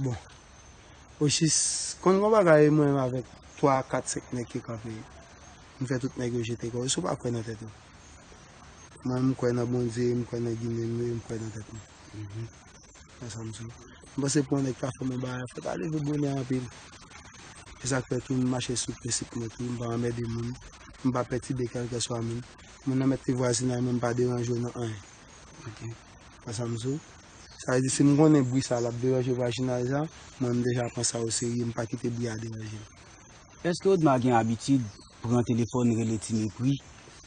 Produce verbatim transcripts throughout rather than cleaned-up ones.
Bon, Ochis, konn gon bagay mwen menm avèk twa, kat, senk nèg ki kanpe. M fè tout nèg yo jete kò yo, si w pa kwè nan tèt ou. Mwen, m kwè nan Bondye, m kwè nan Ginen m ye, m kwè nan tèt mwen. Wè sa m di w. M panse pou yon nèg ka fè m yon bagay, fò ta leve bonè anpil. E sa k fè tou m mache sou prensip mwen tou, m pa anmède moun, m pa pètibe kèlkeswa moun. Moun nan mèt te vwazinay mwen, m pa deranje w nan anyen. Wè sa m di w. Sa vle di, si m konnen bri sa l ap deranje vwazinay la, mwen m deja pran sa oserye, m pa kite bri a deranje m. Èske Odma gen abitid pran telefòn rele Ti Mepri,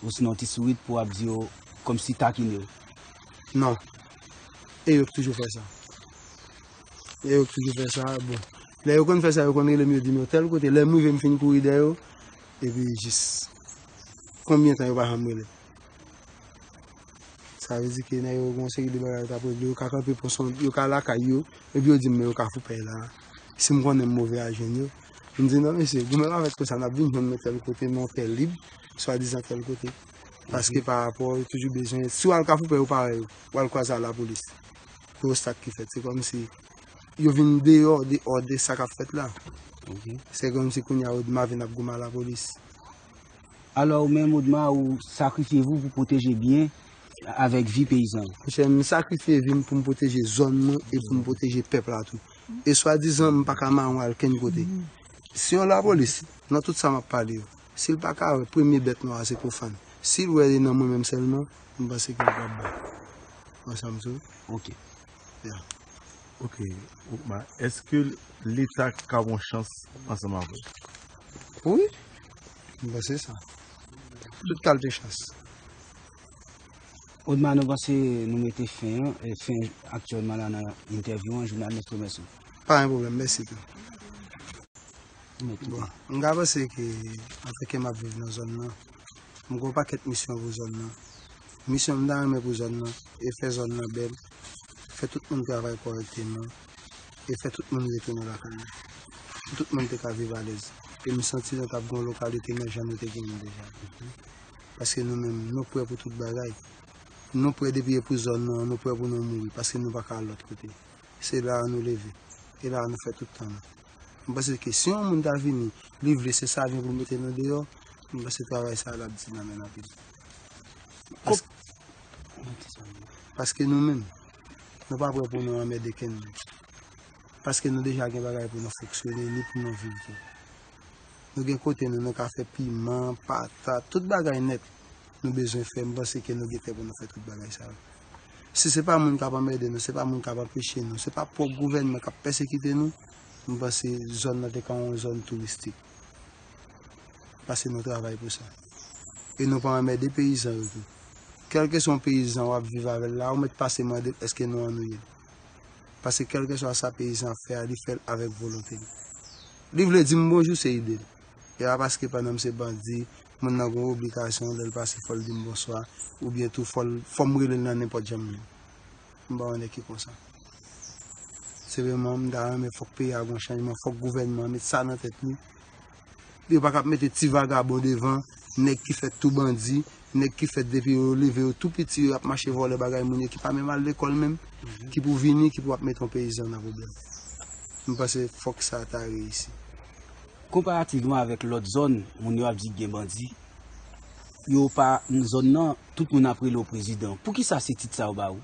osinon Ti Sourit pou ap di yo, kòmsi takine yo? Non. E yo k toujou fè sa. E yo k toujou fè sa, bon. Lè yo konn fè sa, yo konn rele m, yo di m yo tèl kote. Lè m rive, m fin kouri dèyè yo, epi jis konbyen tan yo pa janm rele m. Sa vle di ke nèg yo gen yon seri de bagay yo t ap regle, yo ka kanpe pran son, yo ka lakay yo, epi yo di m men yo Kafoupèy la. Si m konnen m move al jwenn yo, m di non mesye, goumen pa fèt konsa, n ap vin jwenn mwen tèl kote, nan tèl lib, swadizan tèl kote. Paske pa rapò, yo toujou bezwen, si w al Kafoupèy ou pa wè yo, w al kwaze a lapolis. Gen obstak ki fèt, se kòmsi yo vin deyò, deyò de sa k ap fèt la. Se kòmsi kounye a Odma vin ap goumen a lapolis. Alò ou menm Odma ou sakrifye vi w pou pwoteje byen avèk vi peyizan yo. Monchè, m sakrifye vi m pou m pwoteje zòn mwen e pou m pwoteje pèp la tou. E swadizan m pa ka mawon al kenn kote. Si yon lapolis, nan tout sa m ap pale yo, si l pa ka wè premye bèt nwa a se Pwofàn, si l wè li nan mwen menm sèlman, m panse ke li p ap bon. Ansanm tou. Ok. Ok, Odma, èske Leta ka ba w chans ansanm avè w? Wi, m panse sa. Tout kalte chans. Odma, nou panse nou mete fen an, fen aktyèlman la nan entèvyou an, jounal Mèt remèsye w. Pa gen pwoblèm, mèsi tou. Bon, m ka panse ke antanke m ap viv nan zòn nan, m gen yon pakèt misyon pou zòn nan. Misyon m ta renmen pou zòn nan, e fè zòn nan bèl, fè tout moun travay kòrèkteman, e fè tout moun retounen lakay yo. Pou tout moun te ka viv alèz. E m santi nou t ap gen yon lokalite nan jan nou te genyen deja. Paske nou menm, nou prè pou tout bagay. Nou prè depi e pou zòn nou an, nou prè pou nou mouri, paske nou pa ka al lòt kote. Se la a nou leve, e la a nou fè tout tan nou. M panse ke si yon moun ta vini, li vle se sa vin pou l mete nou deyò, m panse travay sa a l ap di nan men n anpil. Paske, paske nou menm, nou pa prè pou nou anmède kenn moun. Paske nou deja gen bagay pou nou fonksyone, ni pou nou viv tou. Nou gen kote nou, nou ka fè piman, patat, tout bagay nèt. Nou bezwen fè, m panse ke nou gen tè pou nou fè tout bagay sa yo. Si se pa moun k ap anmède nou, se pa moun k ap anpeche nou, se pa pwòp gouvènman k ap pèsekite nou, m panse zòn nan te ka yon zòn touristik. Paske nou travay pou sa. E nou pa anmède peyizan yo tou. Kèlkeswa yon peyizan w ap viv avè l la, ou mèt pase mande l èske nou annwiye l. Paske kèlkeswa sa peyizan ap fè a, li fè l avèk volonte l. Li vle di m bonjou, se ide l. E pa paske pandan m se bandi, moun nan gen yon obligasyon, lè l pase fò l di m bonswa, oubyen tou fò l, fò m rele l nan nenpòt jan m vle. M pa yon nèg ki konsa. Se vrèman, m ta renmen fòk peyi a gen yon chanjman, fòk gouvènman an met sa nan tèt li. Yo pa ka ap mete ti vagabon devan, nèg ki fèt tou bandi, nèg ki fèt depi yo leve yo tou piti, yo ap mache vòlè bagay moun yo ki pa menm al lekòl menm, ki pou vini, ki pou ap mete yon peyizan nan pwoblèm. M panse fòk sa ta reyisi. Konparativman avèk lòt zòn, moun yo ap di gen bandi, yo pa, zòn nan, tout moun ap rele w prezidan. Poukisa se tit sa yo ba ou?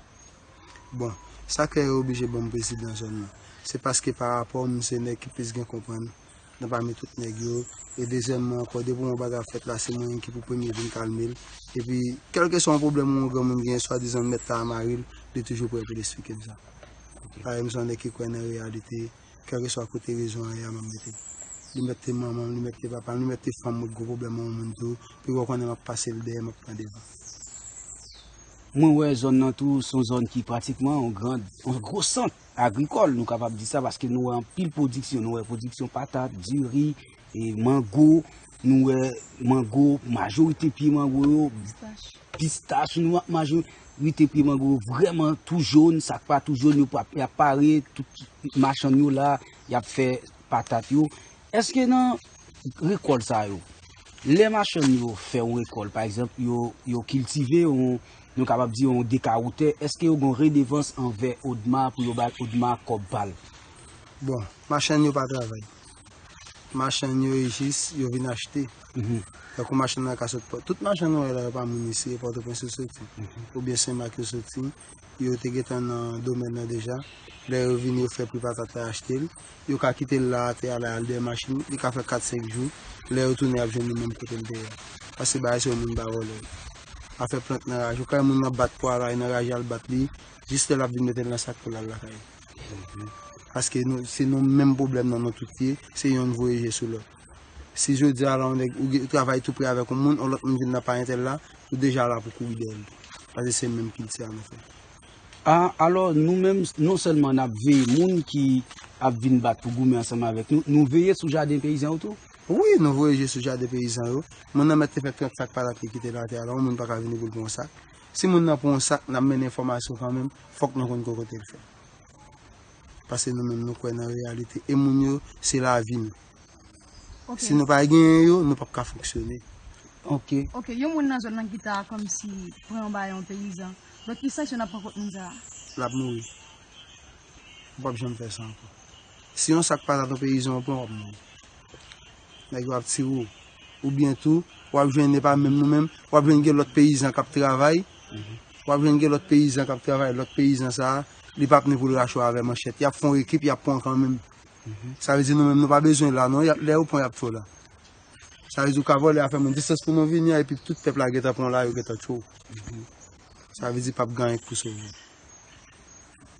Bon, sa k fè yo oblije ban m prezidan zòn nan? Se paske pa rapò m se nèg ki plis gen konprann nan pami tout nèg yo. E dezyèmman ankò, depi yon bagay ap fèt la, se mwen menm ki pou premye vin kalme l. Epi, kèlkeswa yon pwoblèm yon granmoun genyen, swadizan m mèt ta mari l, li toujou prè pou l esplike m sa. Paske m se yon nèg ki kwè nan reyalite, kèlkeswa kote rezon an ye a, m ap mete l. Li mèt te manman m, li mèt te papa m, li mèt te fanm mwen, gwo pwoblèm an yon moun tou, piga w konnen m ap pase l dèyè, m ap pran devan. Mwen wè zòn nan tou, se yon zòn ki pratikman yon gran, yon gwo sant agrikòl, nou kapab di sa, paske nou wè anpil pwodiksyon, nou wè pwodiksyon patat, diri, e mango, nou wè mango, majorite pye mango yo, pistach, nou wè majorite pye mango yo vrèman tou jòn, sa k pa tou jòn, yo pa, y ap pare, tout machann yo la, y ap fè patat yo. Èske nan rekòt sa yo, lè machann yo fè yon rekòt, pa egzanp, yo, yo kiltive yon, nou kapab di yon dekawoutè, èske yo gen yon redevans anvè Odma pou yo bay Odma kòb pa l? Bon, machann yo pa travay. Machann yo e jis, yo vin achte. Tankou machann nan ka sot Pò-, tout machann nou wè la, yo pa moun isi, e Pòtoprens yo soti. Oubyen Senmak yo soti. Yo te gentan nan domèn nan deja. Lè yo vini, yo fè pri patat la, achte l. Yo ka kite l la, atè a la, al dèyè machin. Li ka fè kat, senk jou. Lè yo tounen, y ap jwenn li menm kote l te ye a. Paske bagay sa yo, moun pa vòlè. Afè plant nan raje. Ou ka wè moun nan bat pwa la, nan raje, al bat li. Jis lè l ap vin mete l nan sak pou l al lakay. Paske nou, se nou menm pwoblèm nan, nou tout ye. Se yonn voye je sou lòt. Si jodi a la, yon nèg, ou gen, ou travay tou pre avèk yon moun, yon lòt moun vin nan pa entèl la, ou deja la pou kouri dèyè l tou. Paske se menm kilti a nou fè. A, alò, nou menm, non sèlman n ap veye moun ki ap vin bat pou goumen ansanm avèk nou, nou veye sou jaden peyizan yo tou? Wi, nou voye je sou jaden peyizan yo. Moun nan mèt te fè trant sak patat li kite l atè a la, yon moun pa ka vini pou l pran yon sak. Si moun nan pran yon sak, n ap mennen enfòmasyon kanmenm, fòk nou konn ki kote l fè. Paske nou menm, nou kwè nan reyalite. E moun yo, se lavi nou. Si nou pa genyen yo, nou p ap ka fonksyone. Ok. Ok, yon moun nan zòn nan ki ta kòmsi pran anba yon peyizan, donk ki sanksyon n ap pran kont moun sa a? L ap mouri. Ou p ap janm fè sa ankò. Si yon sak patat yon peyizan w pran, w ap mouri. Nèg yo ap tire w. Oubyen tou, w ap jwenn, e pa menm nou menm, w ap jwenn gen lòt peyizan k ap travay. W ap jwenn gen lòt peyizan k ap travay, lòt peyizan sa a, li p ap ni pou l rache w avè manchèt. Y ap fè yon ekip, y ap pran w kanmenm. Sa vle di nou menm, nou pa bezwen la non, y ap, lè yo pran, y ap tchwe w la. Sa vle di ou ka vòlè afè moun, distans pou nou vini an, epi tout pèp la gentan pran w la, yo gentan tchwe w. Sa vle di p ap gen anyen k pou sove w.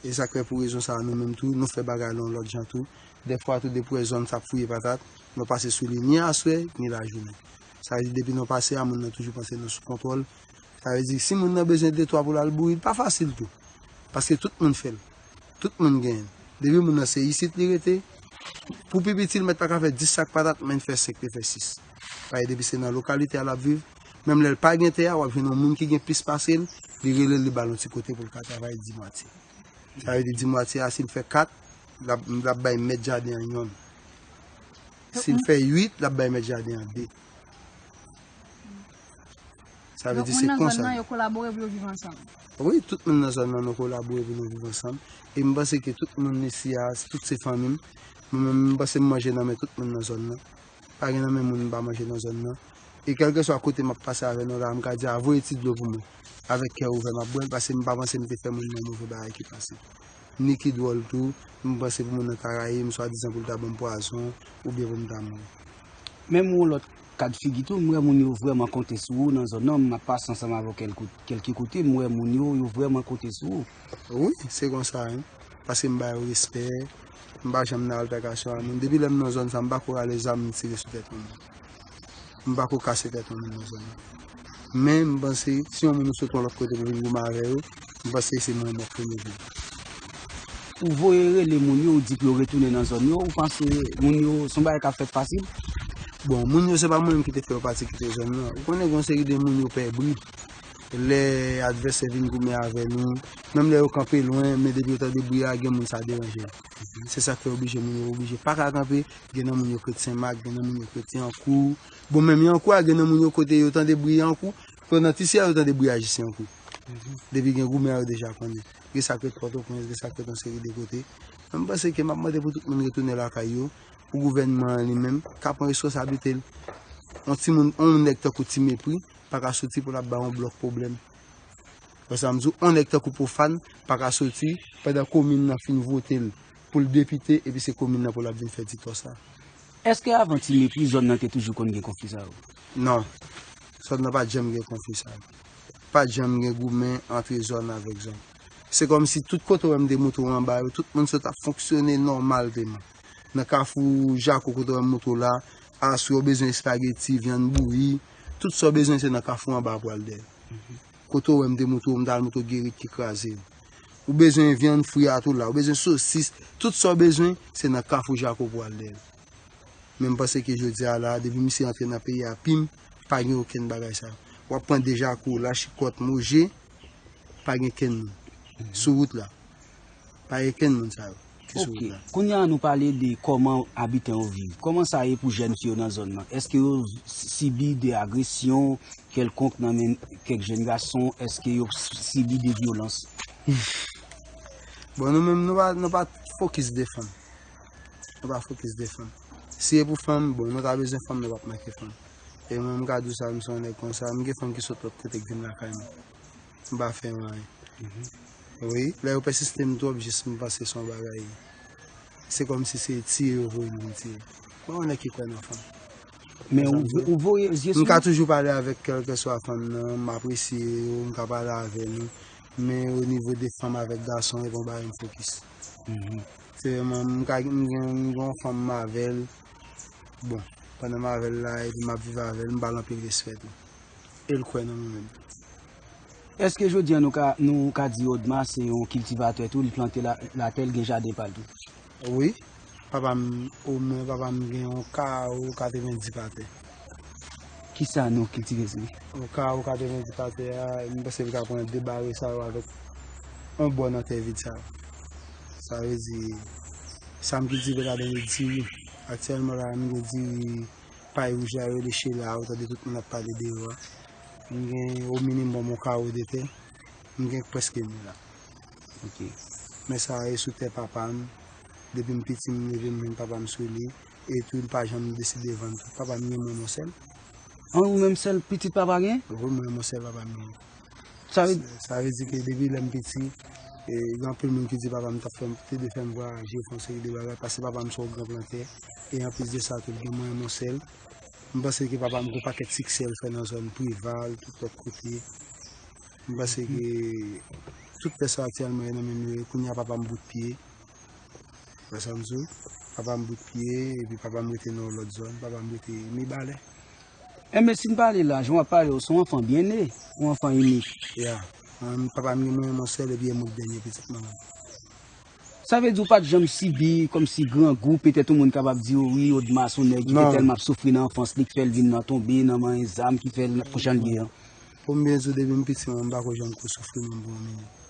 E sa k fè pou rezon sa a, nou menm tou, nou fè bagay la yon lòt jan tou. Dèfwa tou, depi w wè zòn sa ap fouye patat, nou pase sou li ni aswè, ni lajounen. Sa vle di depi nou pase a, moun nan toujou panse nou sou kontwòl. Sa vle di, si moun nan bezwen de twa pou l al bouri, li pa fasil tou. Paske tout moun fè l. Tout moun genyen l. Depi moun nan se isit li rete, pou pi piti, li mèt pa ka fè dis sak patat, men l fè senk, li fè sis. Paske depi se nan lokalite a l ap viv, menm lè l pa gen tè a, w ap jwenn yon moun ki gen plis pase l, li rele l, li ba l yon ti kote pou l ka travay di mwatye. Sa vle di, di mwatye a, si l fè kat, l ap, l ap bay mèt jaden an yonn. Si l fè uit, l ap bay mèt jaden an de. Sa vle di se konsa. Donk, moun nan zòn nan, yo kolabore pou yo viv ansanm? Wi, tout moun nan zòn nan, nou kolabore pou nou viv ansanm. E m panse ke tout moun isi a, tout se fanmi m. Mwen menm, m panse m manje nan men tout moun nan zòn nan. Pa gen nan men moun m pa manje nan zòn nan. E kèlkeswa kote m ap pase avè nou la, m ka di a, voye ti dlo pou mwen. Avèk kè ouvè, m ap bwè l, paske m pa panse m te fè moun nan move bagay ki pase. Ni ki dwòl tou, m panse pou moun nan ta rayi m, swadizan pou l ta ban m pwazon, oubyen pou m ta mouri. Menm yon lòt ka d figi tou, m wè moun yo vrèman konte sou ou nan zòn nan, m ap pase ansanm avè w kèlke, kèlke kote, m wè moun yo, yo vrèman konte sou ou. Wi, se konsa, wi. Paske m ba yo respè, m pa janm nan altèkasyon ak moun. Depi lè m nan zòn sa, m pa ko rale zam, m tire sou tèt yon moun. M pa ko kase tèt yon moun nan zòn nan. Men, m panse, si yon moun ou sot yon lòt kote pou vin goumen avè yo, m panse se mwen m ap premye vin. Ou voye rele moun yo, ou di pou yo retounen nan zòn yo, ou panse moun yo, se yon bagay k ap fèt fasil? Bon, moun yo, se pa mwen menm ki te fè yo pati kite zòn nan. Ou konnen gen yon seri de moun yo pè bri. Lè advèsè vin goumen avè nou, menm lè yo kanpe lwen, men depi yo tande bri a, gen moun sa deranje yo. Se sa k fè oblije, moun yo oblije pa ka kanpe, gen nan moun yo k ret Senmak, gen nan moun yo k ret Yankou. Bon, menm Yankou a, gen nan moun yo kote yo tande bri Yankou, pandan ti siyal yo tande bri a jis Yankou. Depi gen goumen a, yo deja konnen. Gen sa k ret Pòtoprens, gen sa k ret yon seri de kote. Men m panse ke m ap mande pou tout moun retounen lakay yo, pou gouvènman an li menm, ka pran responsablite l. Yon timoun, yon nèg tankou Ti Mepri, pa ka soti pou l ap bay yon blòk pwoblèm. Wè sa m di w, yon nèg tankou Pwofàn pa ka soti pandan komin nan fin vote l pou l depite epi se komin nan pou l ap vin fè ti tò sa. Èske avan Ti Mepri, zòn nan te toujou konn gen konfli sa yo? Non. Zòn nan pa t janm gen konfli sa yo. Pa t janm gen goumen antre zòn avèk zòn. Se kòmsi tout kote w wè m te montre w anba yo, tout moun sot ap fonksyone nòmalman. Nan kafou Jako kote w wè m montre w la, aswè w bezwen espageti, vyann bouyi, tout sa w bezwen se nan kafou anba pou al dèyè. Kote w wè m te montre w, m t al montre w gerit ki kraze yo. Ou bezwen vyann fri a tou la, ou bezwen sosis, tout sa w bezwen, se nan kafou Jako pou al dèyè. Men m panse ke jodi a la, depi misye antre nan peyi a, pim, pa gen okenn bagay sa yo. W ap pran de Jako, Lachikòt, Moje, pa gen kenn moun sou wout la. Pa gen kenn moun sa yo ki sou wout la. Ok. Kounye a nou pale de kòman abitan yo viv. Kòman sa ye pou jèn fi yo nan zòn nan? Èske yo s-, sibi de agresyon kèlkonk nan men kèk jèn gason? Èske yo s-, sibi de vyolans? Bon, nou menm, nou pa, nou pa fokis de fanm. nou pa fokis de fanm. Si e pou fanm, bon, nou ta bezwen fanm, nou p ap manke fanm. E mwen, m ka di w sa, m se yon nèg konsa, m gen fanm ki sot lòt kote k vin lakay mwen. M pa fè anyen. Wi, lè yo pèsiste m twòp, jis m panse se yon bagay. Se kòmsi se tiye yo voye m vin tiye. Mwen, yon nèg ki kwè nan fanm. Men ou, ou voye zye sou. M ka toujou pale avèk kèlkeswa fanm nan, m apresye yo, m ka pale avè nou. Men o nivo de fanm avèk gason, e pa yon bagay m fokis. Se vrèman, m ka, m gen, m gen yon fanm m avè l. Bon, pandan m avè l la, epi m ap viv avè l, m ba l anpil respè tou. E l kwè nan mwen menm. Èske jodi a nou ka, nou ka di Odma se yon kiltivatè tou, li plante la, latè, li gen jaden pa l tou? Wi, papa m, omwen papa m gen yon kawo katrevenndis pa tè. Kisa nou kiltive sou li? Yon kawo katrevenndis pa tè a, m panse li ka pran de bare sa yo avèk yon bò nan tè vid sa yo. Sa vle di, sa m kiltive ladan yo diri. Aktyèlman la, m gen diri pay wouj la, yo rele chela, ou tande tout moun ap pale de yo a. M gen o minimòm yon kawo de tè, m gen prèske mil la. Ok. Men sa e sou tè papa m. Depi m piti, m leve, m jwenn papa m sou li. E tou, m pa janm deside vann tou. Papa m gen mwen, mwen sèl. An, ou menm sèl pitit papa gen? Wi, mwen, mwen sèl papa m gen. Sa vle Sa vle di ke depi lè m piti, e, gen anpil moun ki di papa m t ap fè m, te dwe fè m vwayaje, fè yon seri de bagay, paske papa m se yon gran plantè. E anplis de sa tou, l gen mwen, mwen sèl. M panse ke papa m gen yon pakèt siksè l fè nan zòn Preval, tout lòt kote. M panse ke tout tè sa aktyèlman e nan men m yo ye. Kounye a papa m bout pye. Wè sa m di w? Papa m bout pye, epi papa m rete nan yon lòt zòn, papa m rete Mibalè. Enben, si n pale la, jan w ap pale, w se yon anfan byen ne, yon anfan inik. Ya. Mwen, papa m gen mwen, mwen sèl, epi e mwen k dènye pitit manman m. Sa vle di w pa t janm sibi kòmsi grangou, petèt yon moun kapab di w, wi, Odma se yon nèg ki te tèlman ap soufri nan anfans li, ki fè l vin nan tonbe, nan manyen zam, ki fè l nan jan l ye an? Pou m byen di w, depi m piti, mwen, m pa ko janm ko soufri menm pou yon minit.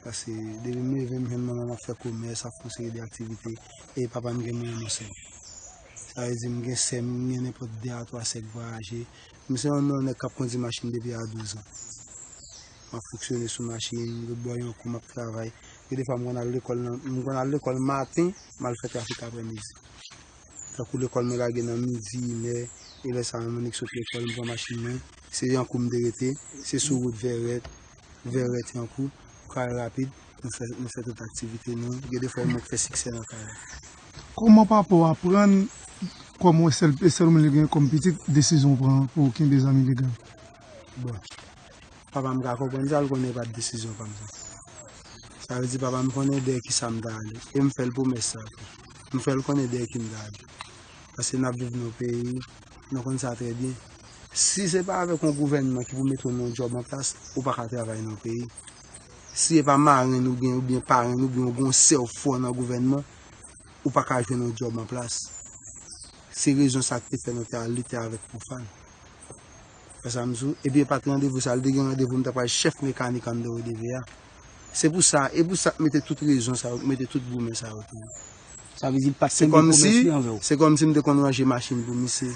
Paske depi m leve, m jwenn manman m ap fè komès, ap fè yon seri de aktivite, e papa m gen mwen, mwen sèl. Sa vle di, m gen sè m, m gen nenpòt de a twa sè k vwayaje. M se yon nèg k ap kondi machin depi a douz an. M ap fonksyone sou machin, lòt bò yon kou m ap travay. Gen de fwa m konn al lekòl nan, m konn al lekòl maten, m al fè trafik aprèmidi. Tankou lekòl mwen lage nan midi, inè, e lè sa a, m annik sot lekòl, m pran machin mwen, se Yankou m te rete, se sou wout Vèrèt, Vèrèt Yankou, kay rapid, nou fè, nou fè tout aktivite nou, gen de fwa mwen k fè siksè nan kay la. Kòman papa w aprann, kòm w sèl, sèl moun li gen kòm pitit, desizyon w pran pou w kenbe zam ilegal? Bon, papa m ka konprann sa, l konnen e pa t desizyon pa m sa. Sa vle di papa m konnen dèyè kisa m ta ale. E m fè l pwomès sa tou. M fè l konnen dèyè ki m ta ale. Paske n ap viv nan yon peyi, nou konn sa trè byen. Si se pa avèk yon gouvènman ki pou mete w nan yon djòb an plas, ou pa ka travay nan yon peyi. Si e pa marenn ou gen, oubyen parenn ou gen, ou gen yon sè w fò nan gouvènman, ou pa ka jwenn yon djòb an plas. Se rezon sa k te fè nou te al lite avèk Pwofàn. Wè sa m di w? Epi e pa t randevou sa, li te gen randevou m ta pral chèf mekanik anndan O D V A. Se pou sa, e pou sa k mete tout rezon sa yo, k mete tout goumen sa yo tou. Sa vle di l pa t kenbe pwomès li anvè w? Se kòmsi m te konn ranje machin pou misye.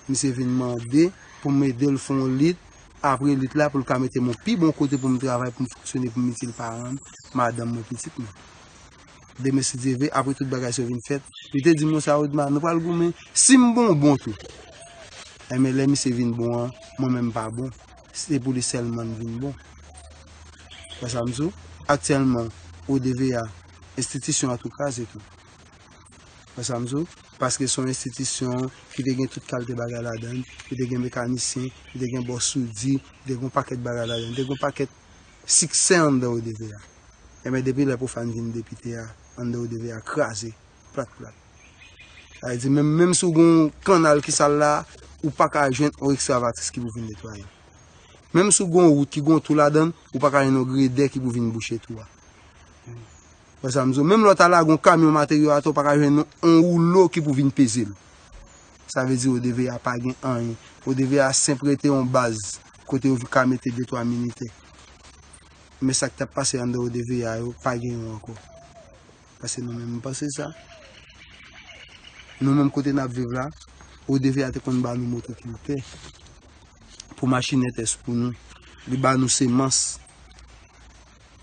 Misye vin mande pou m ede l fè yon lit, apre lit la pou l ka mete m yon pi bon kote pou m travay, pou m fonksyone, pou m itil paran m, madanm mwen, pitit mwen. Demen, si Dye vle, apre tout bagay sa yo vin fèt, li te di m konsa, Odma, nou pral goumen. Si m bon, bon tou. Enben, lè misye vin bon an, mwen menm m pa bon. Se pou li sèlman m vin bon. Wè sa m di w? Aktyèlman, O D V A, enstitisyon an tou kraze tou. Wè sa m di w? Paske se yon enstitisyon ki te gen tout kalite bagay ladan l, ki te gen mekanisyen, ki te gen bòs soudi, ki te gen yon pakèt bagay ladan l, ki te gen yon pakèt siksè anndan O D V A. Enben, depi lè Pwofàn vin depite a, anndan O D V A kraze, plat, plat. Sa vle di, menm, menm si w gen yon kannal ki sal la, ou pa ka jwenn yon ekskavatris ki pou vin netwaye. Menm si w gen yon wout ki gen yon twou ladan l, ou pa ka jwenn yon gredè ki pou vin bouche twou a. Wè sa m di w? Menm lè w ta lage yon kamyon materyo atè, ou pa ka jwenn yon, yon woulo ki pou vin peze l. Sa vle di O D V A pa gen anyen. O D V A senp rete yon baz kote yo ka mete de twa militè. Men sa k t ap pase anndan O D V A yo, pa gen yo ankò. Paske nou menm, m panse sa. Nou menm kote n ap viv la, O D V A te konn ba nou motokiltè pou machin entès pou nou. Li ba nou semans.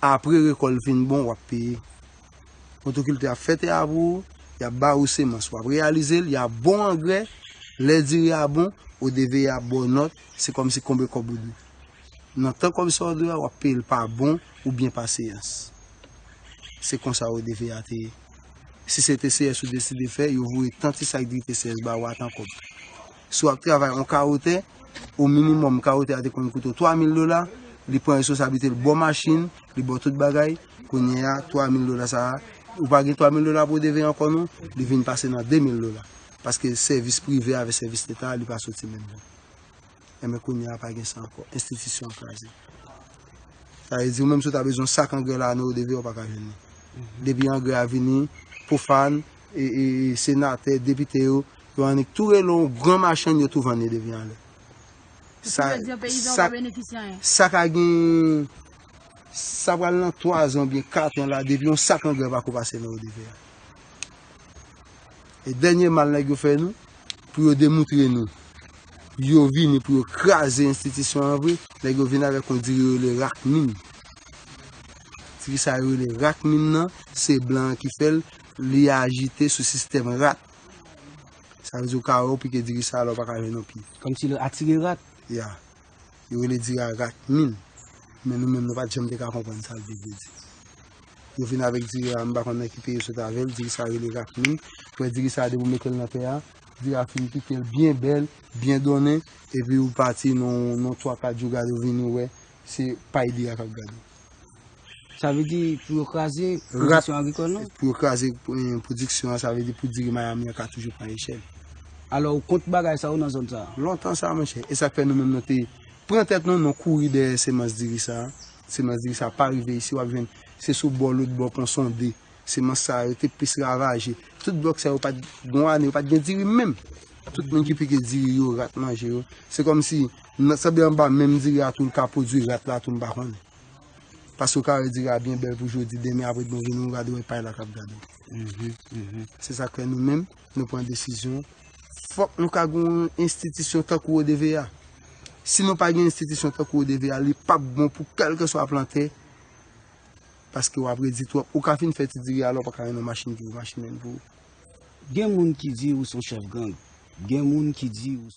Apre rekòlt vin bon, w ap peye. Motokiltè ap fè tè a pou ou, Y ap ba ou semans, w ap reyalize l, y ap ba w angrè, lè diri a bon, O D V A ap ba w nòt, se kòmsi konbe kòb ou dwe. Nan tan kòb sa w dwe a, w ap peye l pa bon oubyen pa seyans. Se konsa O D V A te ye. Si se T C S ou deside fè, yo voye tan ti sak diri T C S ba ou a tan kòb. Si w ap travay yon kawo tè, o minimòm kawo tè a te konn koute w twa mil dola, li pran responsablite l, ba w machin, li ba w tout bagay, kounye a, twa mil dola sa a, ou pa gen twa mil dola pou w deveye ankò non, li vin pase nan de mil dola. Paske sèvis prive avèk sèvis leta, li pa soti menm jan. Enben, kounye a, pa gen sa ankò. Enstitisyon an kraze. Sa vle di, ou menm si w ta bezwen sak angrè la, nan O D V A, ou pa ka jwenn li. Depi angrè a vini, Profan, e, e, e, senatè, depite yo, yo annik tou rele yon gran machann, yo tou vann li depi anlè. Sa, sa, sa ka gen, sa pral nan twa zan oubyen kat an la, depi yon sak angrè pako pase nan O D V A. E dènye mal nèg yo fè nou, pou yo demoutre nou yo vini pou yo kraze enstitisyon an vre, nèg yo vin avèk yon diri yo rele Rakmin. Diri sa yo rele Rakmin nan, se blan an ki fè l, li ajite sou sistèm rat. Sa vle di ou ka wè ou pike diri sa a la ou pa ka jwenn yon pye. Kòmsi l atire rat. Ya. Yo rele diri a Rakmin. Men nou menm nou pa t janm te ka konprann sa l te vle di. Yo vin avèk diri a, m pa konn nan ki peyi yo sot avè l, diri sa rele Rakmin. Ou wè diri sa depi w mete l nan tè a, diri a fin pike l byen bèl, byen donnen, epi ou pati nan, nan twa kat jou gade ou vini ou wè, se pay diri a k ap gade w. Sa vle di pou yo kraze pwodiksyon agrikòl lan? Pou yo kraze, eh, pwodiksyon an, sa vle di pou diri Miami an ka toujou pran echèl. Alò, ou kont bagay sa ou nan zòn sa a? Lontan sa, monchè. E sa k fè nou menm nou te pran tèt nou, nou kouri dèyè semans diri sa a. Semans diri sa a pa rive isi, w ap jwenn se sou bò lòt bò pon sonde. Semans sa a yo te plis ravaje. Tout blòk sa yo pa t gon ane, yo pa t gen diri menm. Tout moun ki pike diri yo, rat manje yo. Se kòmsi, nan, sanble anba menm diri a tou, l ka pwodui rat la tou, m pa konnen. Paske w ka wè diri a byen bèl pou jodi, demen apre demen w vini w gade w wè pay la k ap gade w. Se sa k fè nou menm, nou pran desizyon. Fòk nou ka gen yon enstitisyon tankou O D V A. Si nou pa gen enstitisyon tankou O D V A, li p ap bon pou kèlkeswa plantè. Paske w ap redi twòp. Ou ka fin fè ti diri a la, ou pa ka jwenn yon machin ki pou machinen l pou ou. Gen moun ki di ou se yon chèf gang. Gen moun ki di ou